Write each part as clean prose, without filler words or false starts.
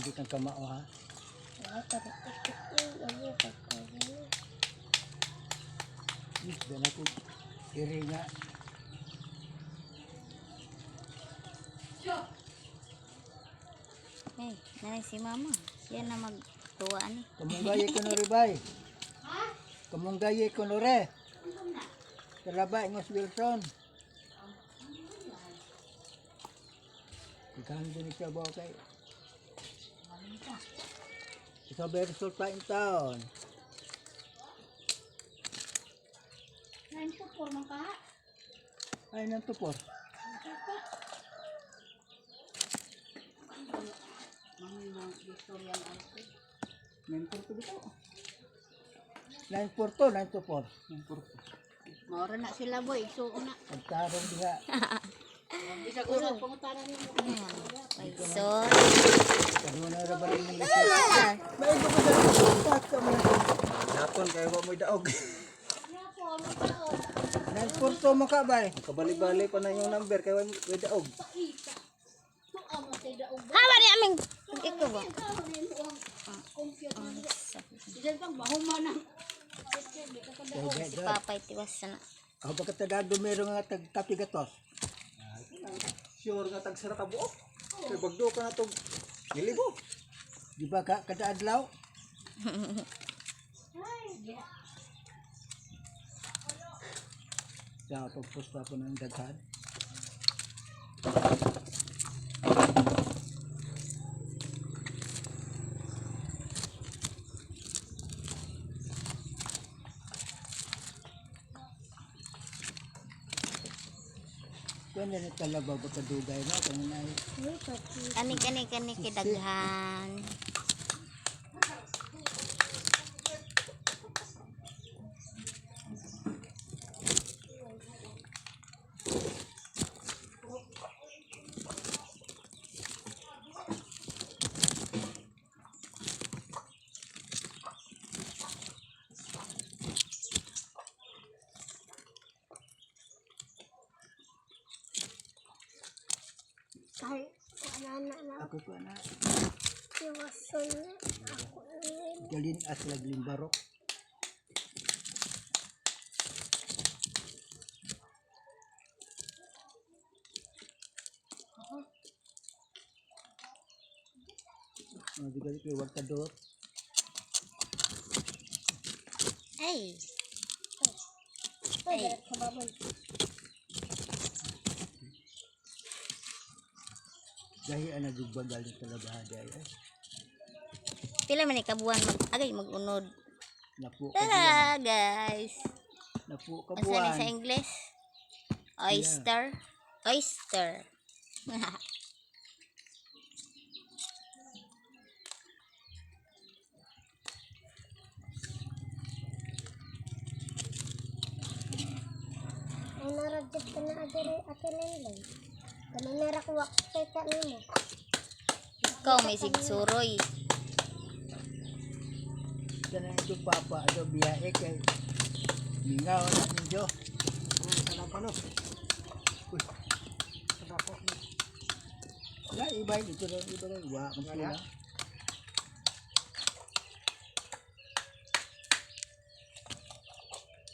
Di kang kamao ha. Is dana ko iri nga. Hey, nanay si mama. Siya na magtuwa ni. Kamunggaye ko nore bay. Kamunggaye ko nore. Talaba ingos Wilson. Ikaw din siya ba kay? Ikaw ba resulta in town? 9 to 4 man ka. Ay, nanto po. Mentor ko dito. 942, 924. Mentor ko. Maura na sila boy, so una. Pagtarong diha. Bisag usa pangutana nimo. Paisor. Karoon na ra ba rin ng resulta? May iba pa sa resulta ka mo. Hapon kayo wa mo'y daog. 942 mo ka bay. Kabali-bali pa na yung number kay wa mo'y daog. Hawa ni aming. Ikaw ba? Bisan pang bahuma na. Si Papa itiwas na. Ako ba katadado meron nga tagkapigatos? Sure nga tag sira ka buok. Kay bagdo ka na tog nilibo. Di ba ka kada adlaw? Sa pagpusta po ng daghan. Kung ano talaga ba kadugay no? Kung na Kani kani kani kidaghan. Ako ko na. Galin as laglim barok. Mga bigal ko wag ka dot. Ay. Ay. Gahi ang nagugbagal ng talabaha ay. Ay. Pila man ni kabuan mag agay magunod. Napo ka buwan. Tara guys. Napo ka Asa ni buwan. sa English? Oyster. Oyster. Ay naragdad ka na adere ate Lenlen. Kami narakuha kita nimo. Ikaw may sigsuroy. Sana ito papa ato biyahe kay mingaw na ninyo. Uy. Wala, iba dito lang, iba lang. Wa, magpula.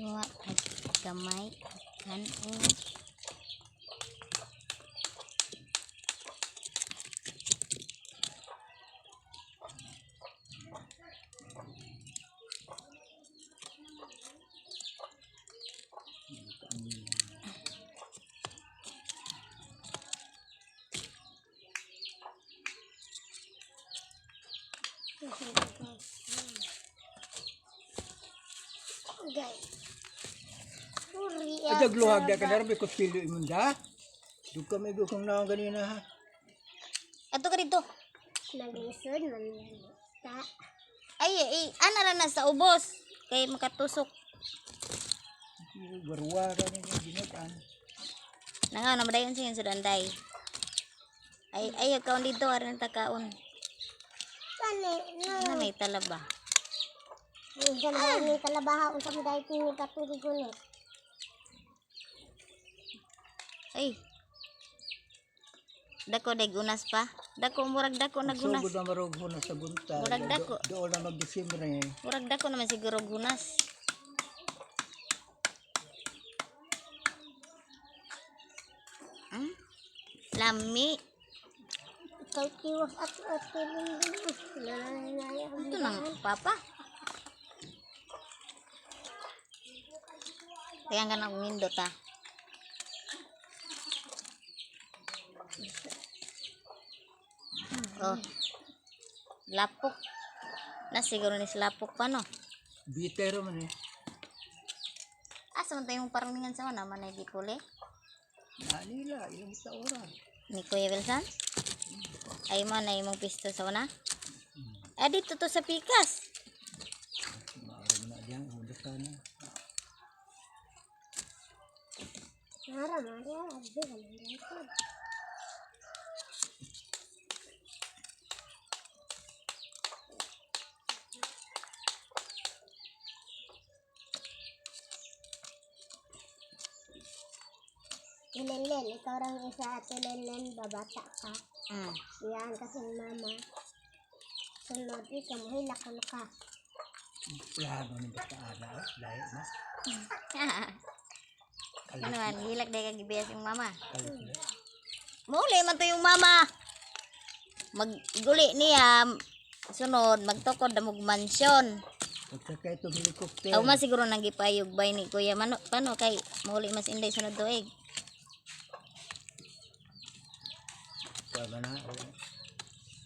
Wa ay gamay kanon. Guys. Puri Adag luhag da kadar be kutsilyo imunda. Dug kami gukong naong ganina ha. Ato ka dito. Naglisod man yan. Ta. Ay, ay, ana ra na sa ubos kay makatusok. Barwa ka ninyo ginutan. Nanga na madayon siya sa danday. Ay, ay kaon dito aron ta kaon. Kani na. Ana may talaba. Unsa na ni kalabaha unsa man dahil ni katong gigunit. Ay. Dako day gunas pa. Dako murag dako na gunas. Sugod na marog na sa bunta. Murag dako. Doon na mag-Disyembre. Murag dako naman siguro gunas. Hmm? Lami. Kay kiwas at Ate Lenlen. Nanay ang Ito nang papa. Kaya nga nang nindot ah. Oh. Lapok. Na siguro ni lapok pa no. Bitter man eh. Asa man tayong parlingan sa una manay gipuli Manila, ilang sa oras. ni Kuya Wilson? Ay man ay mong pisto sa una. Eh dito to sa pikas. Maaari mo na diyan, huli ka na. Nara, Maria, abdi ka nang likod. Lenlen, ikaw rang isa, Ate Lenlen, babata ka. Iyaan ka sa mama. Sunod, ikaw mahila ka ka. Plano ni Basta Ana, eh. Lahi na. Ano man, hilak dahil kagibiyas yung mama. Kalit na. Muli man to yung mama. Magguli niya. Sunod, magtukod na mog mansyon. Pagsakay itong helicopter. Aw man siguro nang gipayog bay ni Kuya Mano, pano kay muli mas inday sunod tuig. Tama na. Oh.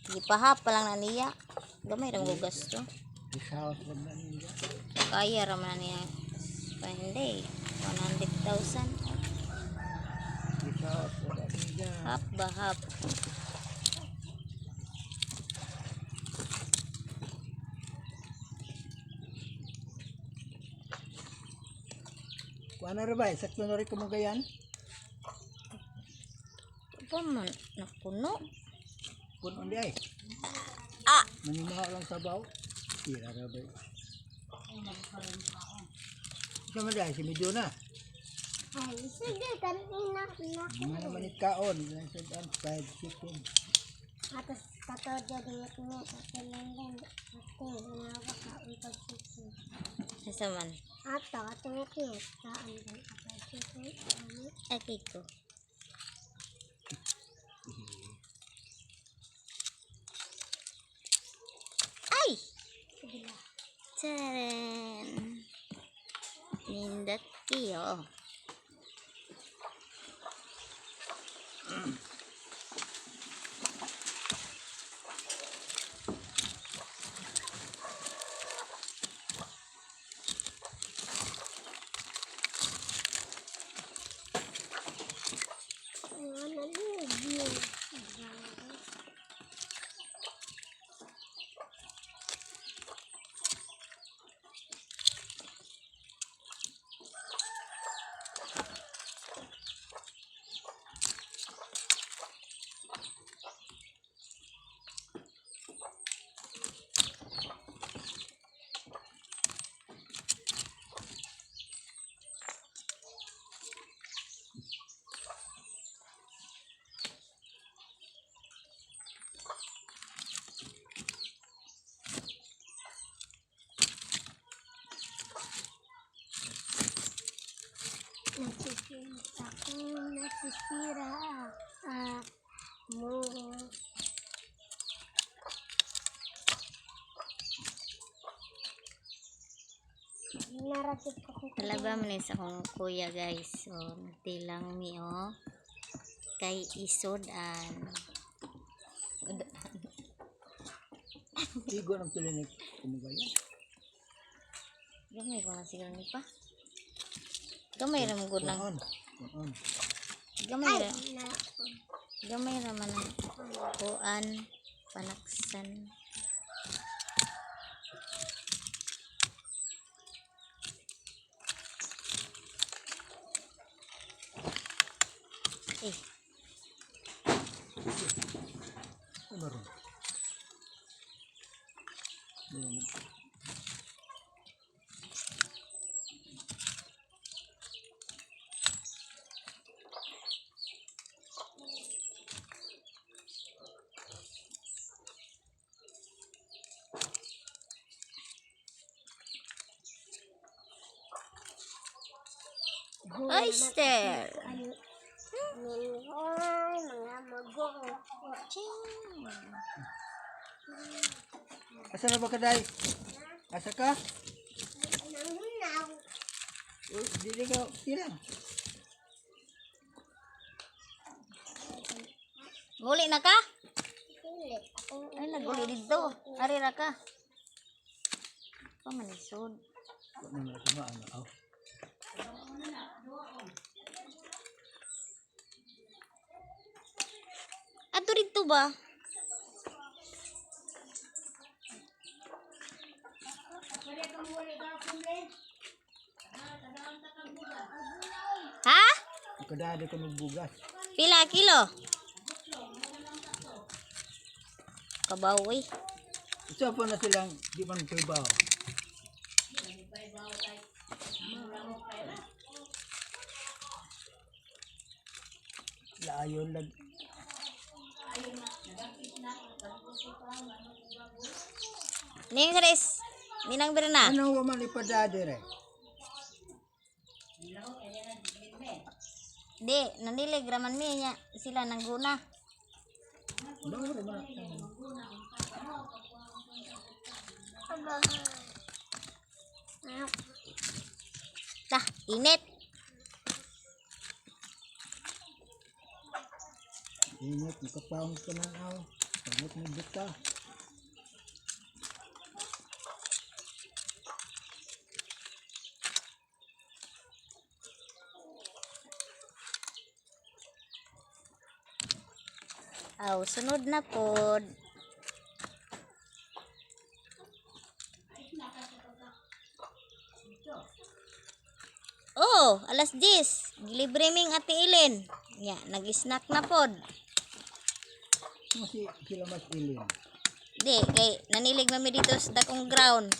Gipahap pa lang na niya. Gamay ra mo gasto. This house lang na nila. Kaya ra man na niya. Pa hindi 100,000. This house lang na nila. Hap ba hap. Kuha na rin ba? Sakto na rin kumugayan. Pa man napuno. Puno di ay. Ah! Manimaho lang sabaw. Tira ra ba? Isa man di ay, si medyo na. Ay, sige, kanina, na. Mga naman ikaon. Fried chicken. Atos katod dyan niya, Ate Lenlen, ate, nawa ka untag chicken. Asa man? Ato, ate ngit kaan din ako chicken. Ani, Aki ko. Ay! sige lang. Tcharan! Nindot kiyo. Ano na yun? Nasisira ako, nasisira ah, mo. Narating ko kung Talaba man ni sa akong kuya guys. So, nagtilang mi oh. Kay isod an. Igo ng tulinik kumugayan. Gamay ko man siguro ni pa. Gamay ra mo gud nang. Kuhaan. Kuhaan. Gamay ra. na Gamay ra man ang kuan panaksan. Eh, Ano ron? Ano? Oyster. Minhoy, mga mago. Ching. Asa na ba ka, Day? Asa ka? Nanghunaw. Uy, dili ka, sila. Muli na ka? Pilit. Akong Ay, naguli dito. Ari ra ka. Pamanisod. Wa man na kuma ano. Aw. Ato dito ba? Ha? Kadali ko magbugas. Pila kilo? Kabaw eh. Isa pa na silang di man trabaho. Laayon lag. Ning Chris, ninang Berna. Ano wa man ipadade re? Di, nanilig raman mi niya sila nangguna. Ano ra man? Tah, init. Init makapaong ka na aw. Init mo buta. Aw, sunod na pod. Oh, alas 10. Gilibre ming Ate Ilin. Nya, nag-snack na pod. Mo si sila mas ilin. Di, kay nanilig mami dito sa dakong ground.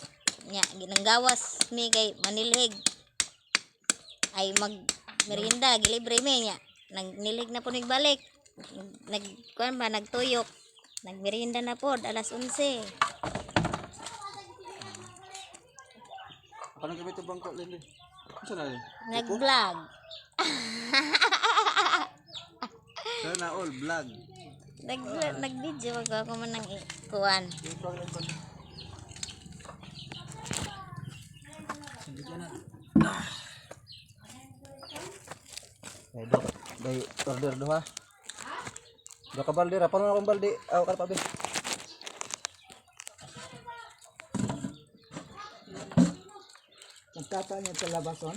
Nya, ginanggawas mi kay manilhig. Ay mag merienda, gilibre mi nya. Nagnilig na po nagbalik. Nag kuan ba nagtuyok. Nagmerienda na pod alas 11. Ako nang gamit ang bangko, Lili. Saan na rin? Nag-vlog. Sana all vlog. Nag nag-video ako ako man ng kuan. Ay, dok. Day, order do ha. Do ka balde ra. Paano akong balde? Aw, ka pa be. Ang tata niya sa labason.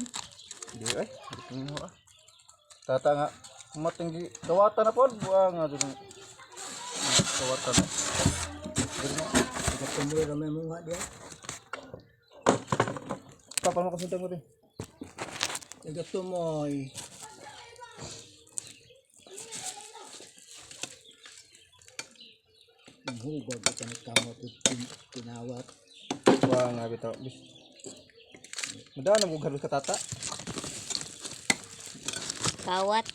Di ay, di mo ah. Tata nga matinggi kawata na pod buang nga dun. Kawata na. Dili na. Nagatumoy ra may mga diya. Pa paano ko mo be? Nagatumoy. Ang hubag ito ni kamot tinawat. Buang nga bitaw. Bis. Muda na mo ka tata. Kawat.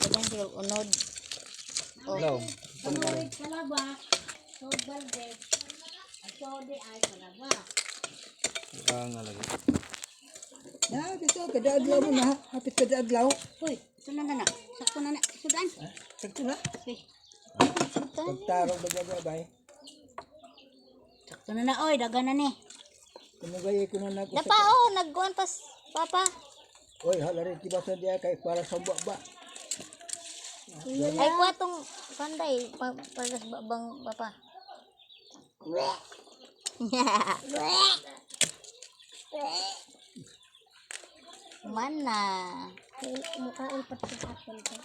Dagan siguro unod. Oh, Hello. Pamurid kalaba. So balde. Ang sode ay kalaba. Buang nga lagi. Na, dito, kada adlaw mo na. Hapit kada adlaw. Uy, ito na na na. Sakto na na. Sudan. Sakto na. Uy, Pagtarong bagababay. sakto na na oy, daga na ni. Kumugay ko na nag Dapa oh, nagkuan pas papa. Oy, hala rin tibasan diya kay para sa ba. Ay kuha tong panday pa, pagas babang papa. Mana? Mukha ang pati apple ko.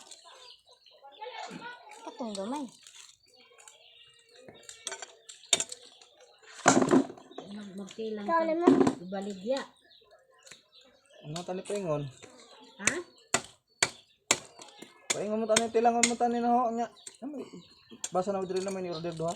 Katong gamay. Magtilang Ikaw naman. Ibaligya. Ano tani paingon? Ha? Paingon mo tani tilangon mo tani na ho nya. Basa na diri na may ni order do ha.